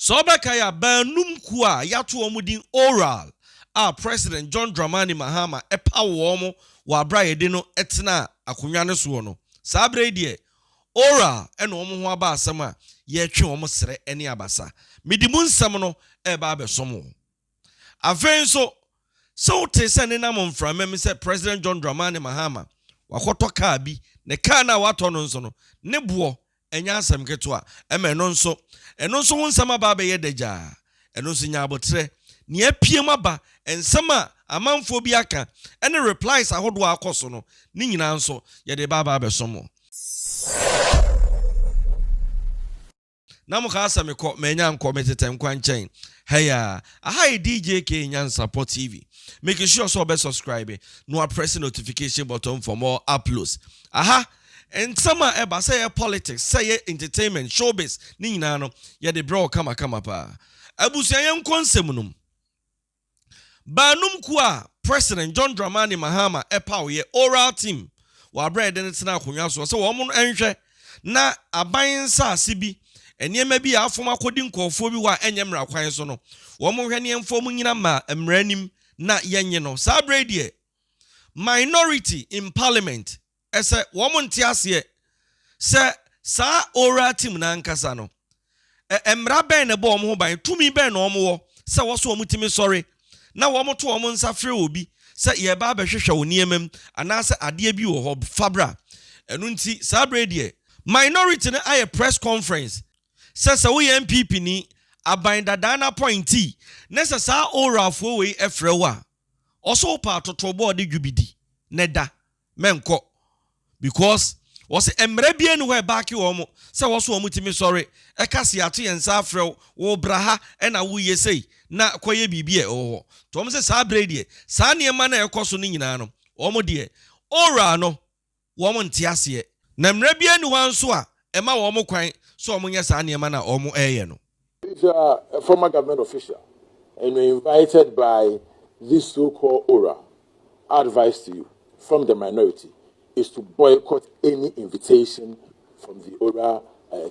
Sɛ wobɛkae a, baanum kuo a yɛato wɔn din ORAL a President John Dramani Mahama paw wɔn wɔ aberɛ a yɛde no tenaa akonnwa no soɔ no, saa berɛ yi deɛ ORAL na wɔn ho aba asɛm a yɛretwe wɔn serɛ ne abasa. Mede mu nsɛm no reba abɛsom wo. Afei nso, sɛ wotee sɛ nenam mframa mu sɛ President John Dramani Mahama wakɔtɔ kaa bi, na kaa no a watɔ no nso no, ne boɔ ɛnyɛ asɛm ketewa. Ɛma ɛno nso, ɛno nso ho nsɛm aba abɛyɛ dagyaa. Ɛno nso nya aboterɛ. Nea apue mu aba, nsɛm a amanfoɔ bi aka, ɛne replies ahodoɔ a akɔ so no, ne nyinaa nso, yɛde ba aba abɛsom mo. Na mo kaa sɛ mekɔ, manya nkɔ, me tetɛ nkwa nkyɛn. Heyaa, aha yɛ DJ K Nyansapɔ TV. Make sure sɛ ɔbɛ subscribe na wa press notification button for more uploads. Aha, nsɛm a ɛba sɛ yɛ politics, sɛ yɛ entertainment, showbiz, ne nyinaa no, yɛde brɛ wo kamakama paa. Abusua yɛnkɔ nsɛm no mu. Baanum kuo a President John Dramani Mahama ɛpaw yɛ ORAL team wɔ aberɛ a yɛde no tena akonnwa soɔ sɛ wɔn nhwɛ na aban nsaase bi, nneɛma bi a afom akɔdi nkurɔfoɔ bi hɔ a ɛnyɛ mmara kwan so no, wɔn nhwɛ ne yɛmfa wɔn nyina ma mmara anim na yɛnye no. Saa berɛ yi deɛ, minority in parliament ɛsɛ wɔn nte aseɛ sɛ saa ORAL team no ankasa no, mmara bɛn na ɛbɔ wɔn ho ban, tumi bɛn na wɔn wɔ sɛ wɔso wɔn tumi sɔre na wɔn to wɔn nsa frɛ obi sɛ yɛba abɛhwehwɛ wɔn nneɛma mu anaasɛ adeɛ bi wɔ hɔ fabra. Ɛno nti saa berɛ deɛ minority no ayɛ press conference sɛ sɛ woyɛ NPP ni aban dadaa no appointee na sɛ saa ORALfoɔ wei ɛfrɛ wo a, ɔso wopɛ atoto bɔɔde dwu bi di ne da mɛnkɔ, because wɔsɛ mmerɛ bie ni hɔ ɛbaake wɔn mo sɛ wɔso wɔn tumi sɔre ɛka si ato yɛn nsa afrɛ wo, wo bra ha ɛna woyɛ sei na kɔyɛ biribi a ɛwɔ hɔ. Nti wɔn sɛ saa berɛ deɛ saa nneɛma no a ɛkɔ so no nyinaa no, wɔn deɛ ORAL no wɔn nte aseɛ, na mmerɛ bie ni hɔ nso a ɛma wɔn kwan sɛ wɔn nyɛ saa nneɛma no a wɔn ɛreyɛ no. If you are a former government official and you're invited by this so-called ORAL, advice to you from the minority is to boycott any invitation from the ORAL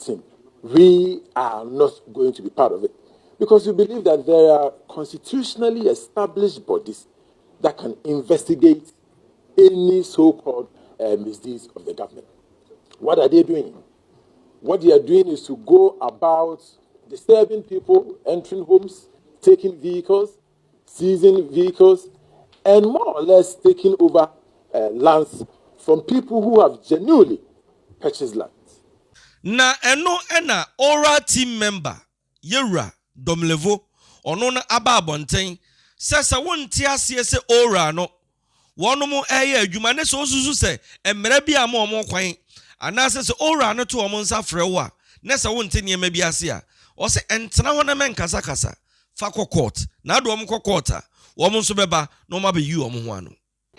team. We are not going to be part of it because we believe that there are constitutionally established bodies that can investigate any so-called misdeeds of the government. What are they doing? What they are doing is to go about disturbing people, entering homes, taking vehicles, seizing vehicles, and more or less taking over lands from people who have genuinely purchased lands. Na ɛno ɛna ORAL team member Yewura Domelevo ɔno no aba abɔnten sɛ sɛ wonte aseɛ sɛ ORAL no wɔnom ɛyɛ adwuma ne sɛ osusu sɛ mmerɛ bi a ma wɔn kwan anaasɛ sɛ ORAL no to wɔn nsa frɛ wo a na sɛ wonte nneɛma bi ase a, ɔsɛ ɛntena hɔ na mɛnkasakasa, fa kɔ court na ade wɔn kɔ court a, wɔn nso bɛba na wɔn abɛyi wɔn ho ano.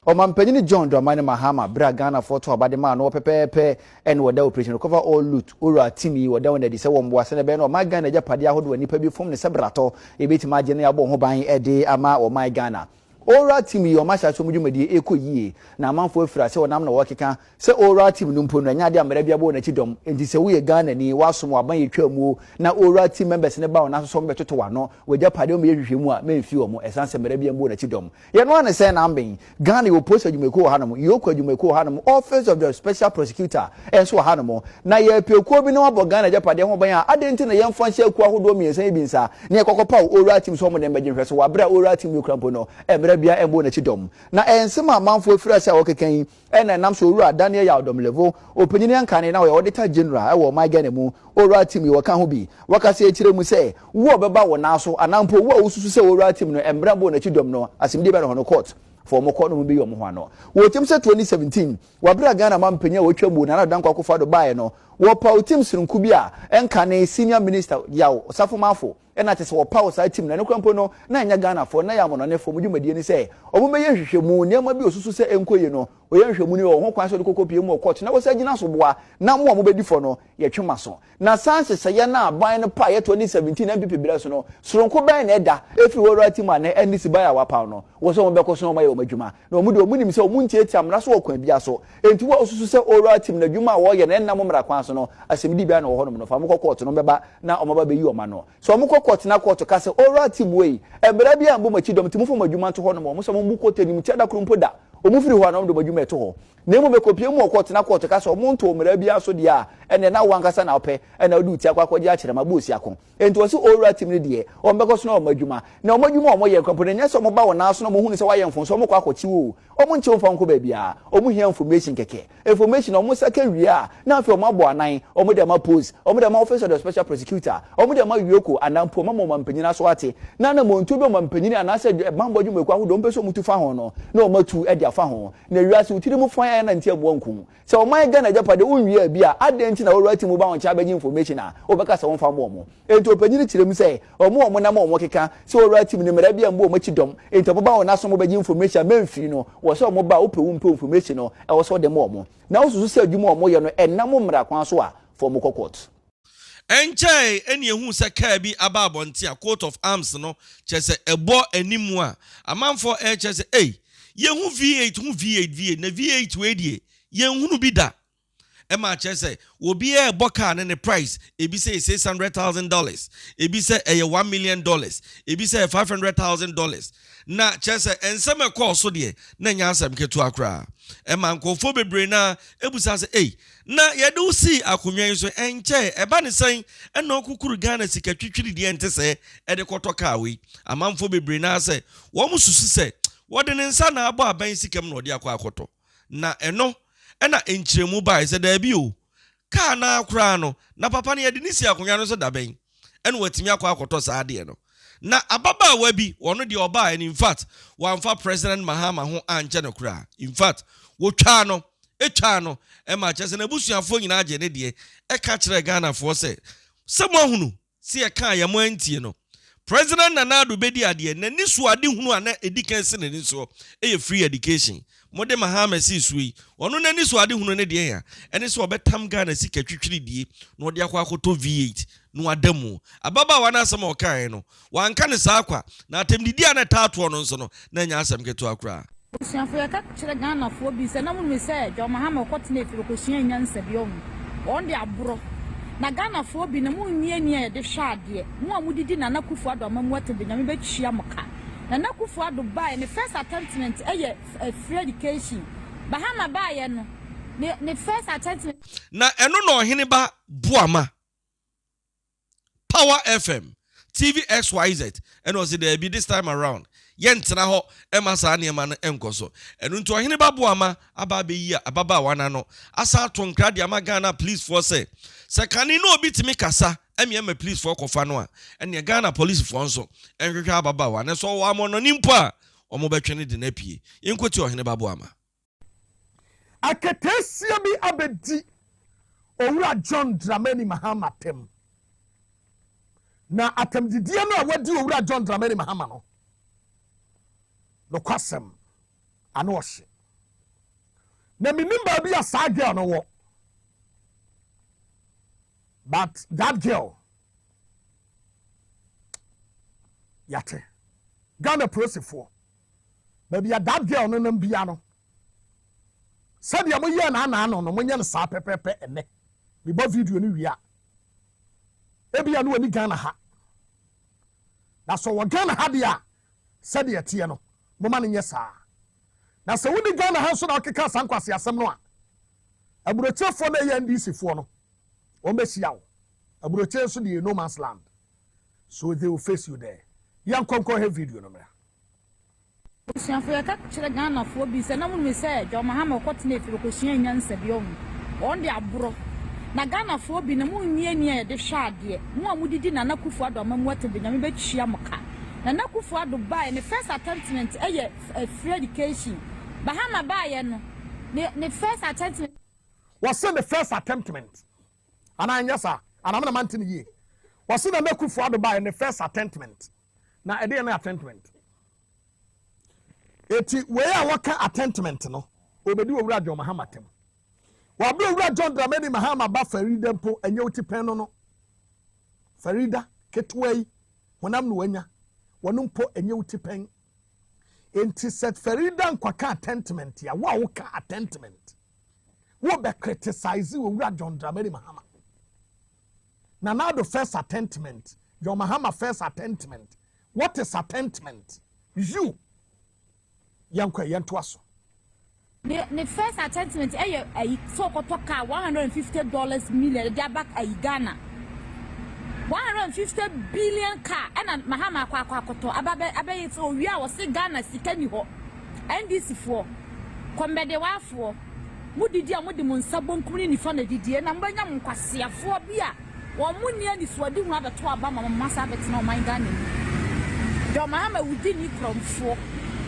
Ɔmampanyin John Dramani Mahama, bere a Ghanafoɔ to aba de maa no pɛpɛɛpɛ, ɛna wɔda Operation Recover All Loot ORAL team yi wɔda wɔn adi sɛ wɔn mboa sɛnɛ ɛbɛyɛ no ɔman Ghana agyapadeɛ ahodoɔ nipa bi fom ne sɛ bratɔ ebɛtumi agye ne abɔ ho ban ɛde ama ɔman Ghana. ORAL team yi ɔmo ahyɛ aso ɔmo dwumadie ɛkɔ yie, na amanfoɔ afiri ase wɔnam na wɔkeka sɛ ORAL team no mpo no ɛnyɛ adeɛ a mmara bi abɔ wɔn akyi dɔm. Nti sɛ woyɛ Ghana ni wasom waban yɛ twa mu na ORAL team members ne ba wɔn aso so wɔn bɛtoto wano wɔagyapadeɛ wɔn yɛ hwehwɛ mu a, mɛmfi wɔn ɛsan sɛ mmara bi abɔ wɔn akyi dɔm. Yɛn ano sɛ na Ghana yɛ polisi adwumakuo wɔ hanom, EOCO adwumakuo wɔ hanom, Office of the Special Prosecutor ɛnso wɔ hanom, na yɛpɛ kuo bi na wabɔ Ghana agyapadeɛ ho ban a, adeɛ nti na yɛmfa nhyɛ kuo ahodoɔ mmiɛnsa yi bi nsa na yɛkɔkɔ paw ORAL team so wɔn de mbɛgye nhwɛ so wɔ abere a ORAL team yi kura mpo no mmerɛ bia ɛmbɔ n'akyi dɔm. Na ɛnsɛm a amanfoɔ afiri ase a wɔkeka yi ɛna ɛnam so Owura Daniel Yaw Domelevo, ɔpanyin ankane na ɔyɛ Auditor General ɛwɔ ɔman Ghana mu, ORAL team yi wɔka ho bi. Wɔkasa akyerɛ mu sɛ wo a ɔbɛba wɔ nan so anaa mpo wo a wosusu sɛ ORAL team no mmerɛ bɔ n'akyi dɔm no, asɛmdie bɛ no hɔ no court fɔ ɔmo kɔ no mo bɛyi ɔmo ho ano. Wɔkyɛm sɛ 2017 wabere a Ghana ma mpanyin a wɔatwa mu Nana Dankwa Akufo-Addo baeɛ no, wɔpaw team soronko bi a ɛnka ne senior minister Yaw Osafo Maafo ɛna kyɛ sɛ wɔpaw saa team na ɛno kora mpo no na ɛnyɛ Ghanafoɔ na yɛ amɔnɔnefoɔ. Mo dwumadie ni sɛ ɔmo bɛyɛ nhwehwɛmu nneɛma bi osusu sɛ ɛnkɔ yie no, ɔyɛ nhwehwɛmu ni wɔ ho kwan sɛ ɔde kɔkɔ pie mu wɔ court na wɔsɛ gyina so boa na mo a mobɛdi fɔ no yɛtwe ma so. Na saa nhyehyɛeɛ no aban no pa yɛ 2017 NPP berɛ so no, soronko bɛn na ɛda ɛfiri ORAL team a na NDC baeɛ a wapaw no wɔ sɛ wɔn bɛkɔ so na wɔn ayɛ wɔn adwuma na wɔn de wɔn nim sɛ wɔn ntiatia mmara so wɔ kwan bia so? Enti wo a wosusu sɛ ORAL team na adwuma a wɔyɛ na ɛnam mmara kwan so no, asɛmdi biara na wɔ hɔnom no, fa wɔn kɔ kɔɔto no bɛba na wɔn aba bɛyi wɔn ano. Sɛ wɔn kɔ kɔɔto na kɔɔto ka sɛ ORAL team wei, mmara bi ammɔ mo akyi dɔm nti momfa mo adwuma nto hɔnom, wɔn sɛ wɔn mmu kɔɔto animtia da koro mpo da, wɔn firi hɔ a na wɔn de wɔn adwuma ɛto hɔ. Na mmom ɛkɔpue mu wɔ kɔɔto na kɔɔto ka sɛ wɔn ntoo mmara biara so deɛ a, ɛnneɛ na wo ankasa na wopɛ na wode wo ti akɔ akɔgye akyerɛma bɔ osiako. Enti wɔse ORAL team no deɛ, wɔn bɛkɔ so na wɔn adwuma. Na wɔn adwuma a wɔyɛ koraa mpo no, ɛnyɛ sɛ wɔba wɔn nan so na wɔhunu sɛ woayɛ mfomsoɔ, wɔkɔ akɔkye wo o. Wɔn nkye wo mfa wo nkɔ baabiara. Wɔn hia information kɛkɛ. Information a wɔn nsa ka wie a, na afei wɔn abɔ anan, wɔn de ama post, wɔn de ama Office of the Special Prosecutor, wɔn de ama EOCO anaa mpo wɔn ama ɔmanpanyin aso ate. Na anammɔntuo bi a ɔmanpanyin anaasɛ bammɔ adwumayɛkuo ahodoɔ wɔn pɛ sɛ wɔtu fa ho no, na wɔn atu de afa ho. Na wiase wo tiri mu fann ayɛ nante aboa nku. Sɛ ɔman Ghana agyapadeɛ wonwiaa bi a, adɛn nti na wɔwura ti mu ba wo nkyɛn abɛgye information a wobɛka sɛ womfa mma wɔn? Enti ɔpanyin no kyerɛ mu sɛ, wɔn a wɔnam a wɔkeka sɛ wɔwura ti mu no mmara bi ammɔ wɔn akyi dɔm, enti wɔba wɔn asom bɛgye information a mamfiri no, wɔ sɛ wɔba a wopɛ wo mpɛ information no, ɛwɔ sɛ wode ma wɔn. Na wosusu sɛ adwuma a wɔyɛ no ɛnam mmara kwan so a, fa wɔn kɔ court. Ɛnkyɛe na yehuu sɛ kaa bi aba abɔnten a coat of arms no kyerɛ sɛ ɛbɔ anim a amanfoɔ rekyerɛ sɛ ei, yɛhu V8 hu V8 V8 na V8 wei deɛ yɛnhunu bi da. Ɛma kyerɛ sɛ obiara rebɔ kaa no ne price, ebi sɛ ɛyɛ $600,000, ebi sɛ ɛyɛ $1 million, ebi sɛ ɛyɛ $500,000. Na kyerɛ sɛ nsɛm a ɛkɔɔ so deɛ na ɛnyɛ asɛm ketewa koraa. Ɛma nkurɔfoɔ bebree no ara bisa sɛ ei, Na yɛde wo sii akonnwa yi so ɛnkyɛe, ɛba ne sɛn na wokukuru Ghana sika twitwiri deɛ ɛnte sɛɛ de kɔtɔ kaa wei? Amanfoɔ bebree no ara sɛ wɔn susu sɛ wɔde ne nsa na abɔ aban sika mu na ɔde akɔ akɔtɔ. Na ɛno na nkyerɛmu baeɛ sɛ daabi o, kaa no ara koraa no na papa no yɛde no sii akonnwa no so dabɛn? ɛna watumi akɔ akɔtɔ saa adeɛ no. Na ababaawa bi, ɔno deɛ ɔbaa and in fact, wamfa President Mahama ho ankyɛ no koraa. In fact, wɔtwaa no, twaa no, ɛma kyerɛ sɛ n'abusuafoɔ nyinaa gyee ne deɛ, ɛka kyerɛɛ Ghanafoɔ sɛ, sɛ moahunu sɛ yɛkaa yɛ moantie no, President Nana Addo bɛdi adeɛ, n'ani so adehunu a na ɛdi kan si n'ani soɔ yɛ free education. Mode Mahama sii soɔ yi, ɔno n'ani so adehunu ne deɛn a? Ɛne sɛ ɔbɛtam Ghana sika twitwiridie na ɔde akɔ akɔtɔ V8 na wada mu. Ababaawa no asɛm a ɔkaeɛ no, wanka no saa kwa, na atɛmdidie a na ɛtaa toɔ no nso no, na ɛnyɛ asɛm ketewa koraa. Abusuafo yɛka kyerɛ Ghanafoɔ bi sɛ na monim sɛ John Mahama ɔkɔ tena efie ɔkɔsua nyansa bi ɔho wɔn de aborɔ na Ghanafoɔ bi no mo nni ani a yɛde hwɛ adeɛ mo a modidi Nana Akufo Addo amamu atem de Nyame bɛtua mo ka Nana Akufo Addo baeɛ ne first attemptment yɛ free education Bahama baeɛ no ne ne first attemptment. Na ɛno na ɔhene ba Boama, Power FM, TV XYZ, ɛna ɔse daabi this time around yɛntena hɔ mma saa nneɛma no nkɔ so. Ɛno nti ɔhene ba Boama aba abɛyi ababaawa no ano asan ato nkra de ama Ghana policefoɔ sɛ, sɛ kane na obi tumi kasa ɛme ɛma policefoɔ kɔfa no a, ɛneɛ Ghana policefoɔ nso nhwehwɛ ababaawa no. Sɛ ɔwɔ amɔnɔne mpo a, wɔbɛtwe no de no apue. Yɛnkɔtie Ɔhene Ba Boama. Aketeesia bi abɛdi Owura John Dramani Mahama atɛm. Na atɛmdidie no a wadi Owura John Dramani Mahama no, nokwasɛm, ano ɔhye. Na menim baabi a saa girl no wɔ. But that girl, yate. Ghana polisifoɔ, baabi a that girl no nam bia no, sɛdeɛ moyɛɛ no anaa no no, monyɛ no saa pɛpɛpɛ ɛnɛ. Mebɔ video no wie a, ebia no wani Ghana ha. Na sɛ ɔwɔ Ghana ha deɛ a, sɛdeɛ ɛteɛ no, moma no nyɛ saa. Na sɛ woni Ghana ha nso na wokeka saa nkwaseasɛm no a, aburokyerefoɔ no ɛyɛ NDC foɔ no, wɔn bɛhyia wo. Aburokyire nso deɛ no man's land, so they will face you there. Yɛnkɔ nkɔhwɛ video no mmra. Abusuafo yɛka kyerɛ Ghanafoɔ bi sɛ na monim sɛ John Mahama ɔkɔ tena efie ɔkɔsua nyansa bi ɔho wɔn de aborɔ na Ghanafoɔ bi no mo nni ani a yɛde hwɛ adeɛ mo a modidi Nana Akufo Addo amamu atem de Nyame bɛtua mo ka Nana Akufo Addo baeɛ ne first attemptment yɛ free education Bahama baeɛ no ne ne first attemptment. Wɔse ne first attemptment anaa ɛnyɛ saa anaa me na mante no yie wɔse Nana Akufo Addo baeɛ ne first attemptment na ɛdeɛ ne attemptment eti wei a wɔka attemptment no obedi Owura John Mahama tem wɔabere Owura John Dramani Mahama ba Farida mpo ɛnyɛ wo ti pɛn no no Farida ketewa yi honam na wanya wɔn mpo ɛnyɛ wo ti pɛn enti sɛ Farida nkwaka attemptment a wo a woka attemptment. Wobɛ criticize Owura John Dramani Mahama. Nana Addo first attentment, John Mahama first attentment. What is attentment? You. Yɛnkɔ, yɛntoa so. Ne first attachment ɛyɛ ayi sɛ ɔkɔtɔ car $150 million de aba ayi Ghana, 150 billion car ɛna Mahama akɔ akɔtɔ aba bɛ abɛyɛ sɛ owie a wɔse Ghana sika ni hɔ. NDC foɔ, kɔmbɛdewaafoɔ, mo didi a mode mo nsa bonkum ne nifa na didie na mobɛnya mo nkwaseafoɔ bi a wɔn mo nni anisoade hu abɛto aba ma mo masa abɛtena ɔman Ghana mu. John Mahama wudi ni korɔmfoɔ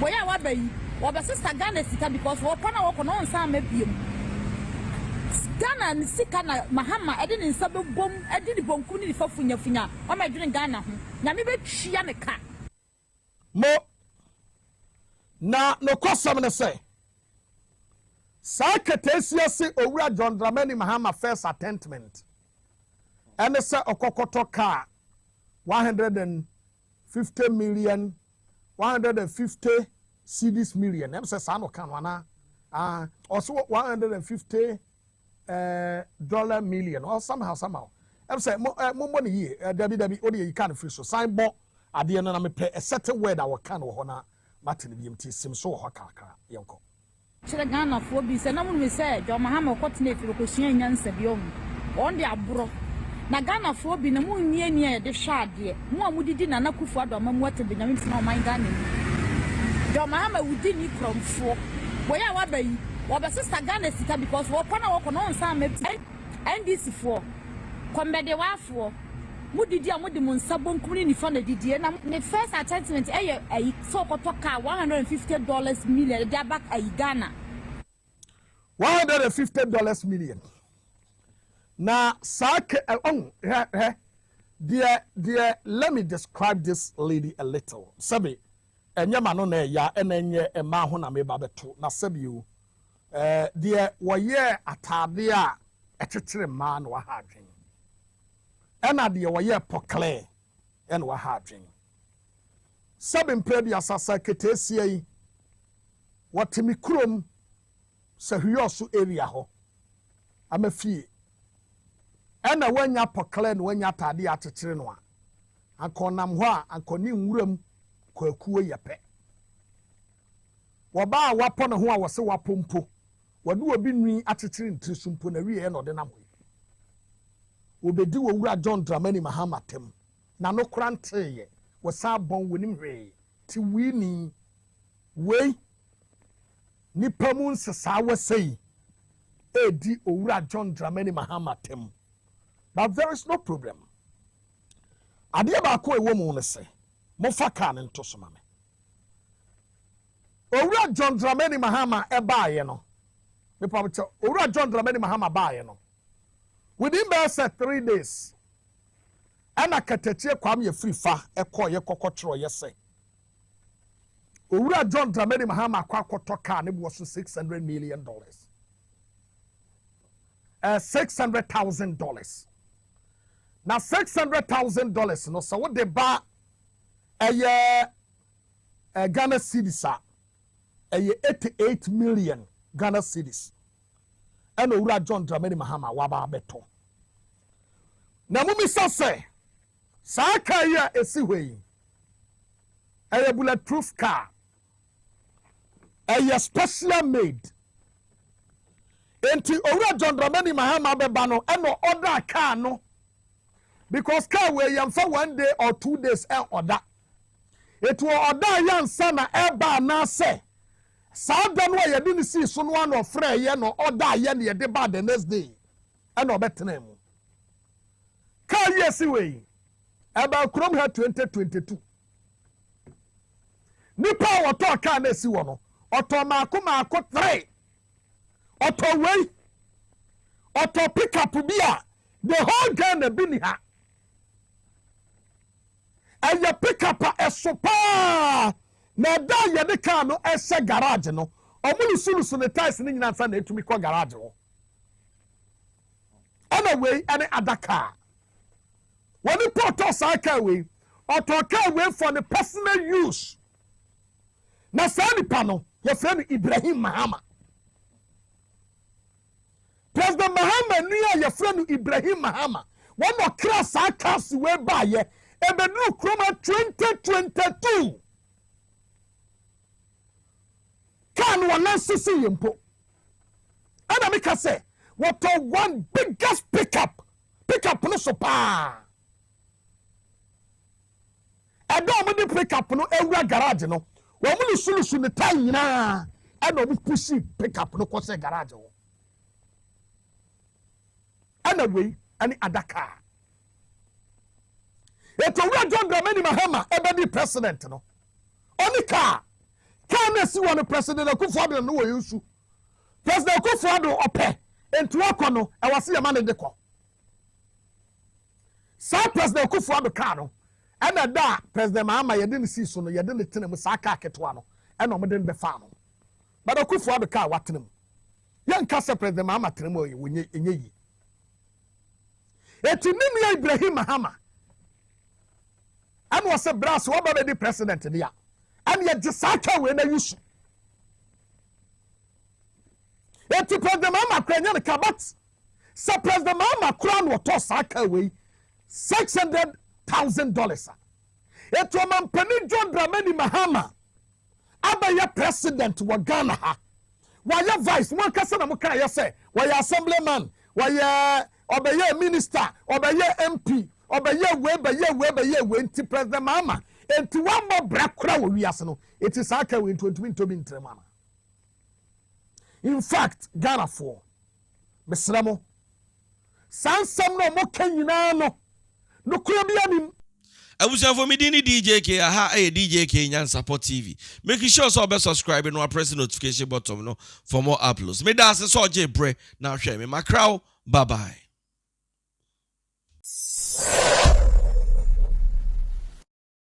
wɔyɛ a waba yi, wɔbɛsesa Ghana sika because wɔkɔ na wɔkɔ na ɔnsan ama biem. Ghana ne sika na Mahama ɛde ne nsa bɛbom ɛde ne bonkum ne nifa funyafunya. Ɔma ɛdwene Ghana ho, Nyame bɛtua ne ka. Mo na nokwasɛm ne sɛ saa keteesia se Owura John Dramani Mahama first attentment ɛne sɛ ɔkɔkɔtɔ car 150 million, 150 cedis million. Ɛm sɛ saa na ɔka no anaa? Ah, ɔso 150 dollar million or somehow somehow. Ɛm sɛ mo mo mmɔ ne yie. Dabi dabi, o de yɛ yi kaa no firi so san bɔ adeɛ no na mepɛ a certain word a wɔka no wɔ hɔ na mate no biam ti sim so wɔ hɔ kakra. Yɛnkɔ. Kyerɛ Ghanafoɔ bi sɛ na monim sɛ John Mahama ɔkɔtena efie ɔkɔsua nyansa bi ɔho. Wɔn de aborɔ na Ghanafoɔ bi na monni ani a yɛde hwɛ adeɛ. Mo a modidi Nana Akufo Addo ama mu ate Benyamin tena ɔman Ghana mu. John Mahama wudi ni korɔmfoɔ wɔyɛ a waba yi, wɔbɛsesa Ghana sika because wɔkɔ na wɔkɔ na ɔnsan ama. NDC foɔ, kɔmbɛdewaafoɔ, mo didi a mode mo nsa bonkum ne nifa na didie na ne first attachment ɛyɛ ayi sɛ ɔkɔtɔ car $150 million de aba ayi Ghana. $150 million na saa ke ɛ ɔn hɛ hɛ deɛ. Let me describe this lady a little. Sɛbi, ɛnyɛ ma no na ɛya ɛna ɛnyɛ mmaa ho na meba bɛto na sɛbi o, deɛ wɔyɛ ataadeɛ a ɛkyekyere mmaa na waha adwene, ɛna deɛ wɔyɛ pɔklɛ ɛna waha adwene. Sɛbi, mpere de asasa keteesia yi wɔte me kurom sɛ Hwiɔso area hɔ ama fie ɛna wanya pɔklɛ na wanya ataadeɛ akyekyere no a anka ɔnam hɔ a anka ɔne nwuram kwakuo yɛ pɛ. Wɔbaa a wapɔ ne ho a wɔsɛ wapɔ mpo wɔde obi nwi akyekyere ne tiri so mpo na wie na ɔde nam hɔ yi wɔbɛdi wɔ Wura John Dramani Mahama tam na no kora nteeɛ wɔsan bɔn wɔnim hwee te wii ni wei nipa mu nsesaa wɔsɛ yi edi Owura John Dramani Mahama tam. But there is no problem. Adeɛ baako a ɛwɔ mu no sɛ mofa kaa no nto so ma me. Owura John Dramani Mahama ɛbaayɛ no, nipa kyɛ, Owura John Dramani Mahama baayɛ no, within bɛyɛ sɛ 3 days ɛna Katakyie Kwame Afrifa ɛkɔɔ yɛ kɔkɔ twerɛ yɛ sɛ Owura John Dramani Mahama akɔ akɔtɔ kaa ne boɔ so $600 million, $600,000. Na $600,000 no, sɛ wode ba ɛyɛ Ghana cedis a, ɛyɛ 88 million Ghana cedis ɛna Owura John Dramani Mahama waba abɛtɔ. Na mumisa sɛ saa kaa yi a esi hɔ yi ɛyɛ bulletproof car, ɛyɛ special made. Nti Owura John Dramani Mahama bɛba no ɛna ɔda kaa no because car wei yɛmfa one day or 2 days ɛ ɔda etu ɔda yɛ ansa na ɛba, anaasɛ saa da no a yɛde ne sii so no ano ɔfrɛ yɛ na ɔda yɛ na yɛde ba the next day ɛna ɔbɛtena mu. Car yi esi wei ɛbɛn kurom ha 2022. Nipa a wɔtɔɔ car na esi wɔ no, ɔtɔ maako maako three. Ɔtɔ wei, ɔtɔ pickup bi a the whole Ghana bi ni ha. Ɛyɛ pickup a ɛso paa na ɛda a yɛde car no ɛhyɛ garage no, ɔmo lusulusu ne tyres ne nyinaa nsa na etumi kɔ garage hɔ. Ɛna wei ɛne ada car wɔne pa ɔtɔ saa car wei, ɔtɔ car wei for ne personal use. Na saa nipa no yɛfrɛ no Ibrahim Mahama. President Mahama nua a yɛfrɛ no Ibrahim Mahama, wɔn na ɔkra saa cars wei baayɛ, ɛbɛduru kurom ha 2022. Kaa no wɔn nan sisi yɛ mpo. Ɛna meka sɛ wɔtɔ one biggest pickup, pickup no so paa. Ɛda a wɔde pickup no awura garage no, wɔn lusulusu ne tae nyinaa ɛna wɔn pusi pickup no kɔsɛ garage hɔ. Ɛna wei ɛne ada kaa. Eto wura John Dramani Mahama ɛbɛdi president no. Ɔne kaa. Kaa no esi wɔ no President Akufo-Addo no wɔ yɛn su. President Akufo-Addo ɔpɛ nti ɔkɔ no ɛwɔ se yɛma ne de kɔ. Saa President Akufo Addo kaa no ɛna da a President Mahama yɛde no sii so no yɛde no tena mu saa kaa ketewa no ɛna wɔde no bɛfaa no. But Akufo Addo kaa watena mu. Yɛnka sɛ President Mahama tena mu ɛnyɛ yie. Eti ne nua Ibrahim Mahama ɛna ɔsɛ bra sɛ wɔba bɛdi president de a ɛna yɛgye saa kaa wei na yi so. Eti President Mahama kora nyɛ no ka but sɛ President Mahama koraa na ɔtɔ saa kaa wei $600,000 a, etu ɔmampanin John Dramani Mahama abɛyɛ president wɔ Ghana ha, wayɛ vice, mo ankasa na mo kaa yɛ sɛ wɔyɛ assemblyman, wɔyɛ ɔbɛyɛ minister, ɔbɛyɛ MP, ɔbɛyɛ wei, bɛyɛ wei, bɛyɛ wei, nti President Mahama nti wambɔ bra kora wɔ wiase no, eti saa kaa wei nti ontumi ntɔ bi ntrɛ mu ana? In fact, Ghanafoɔ, mesrɛ mo, saa nsɛm no a wɔka nyinaa no, nokorɛ bi anim. Abusuafo, me din ne DJ K, aha ɛyɛ DJ K Nyansapɔ TV. Make sure sɛ ɔbɛ subscribe na wapress notification button no for more uploads. Meda ase sɛ ɔgye brɛ na ahwɛ me. Makraw, bye bye.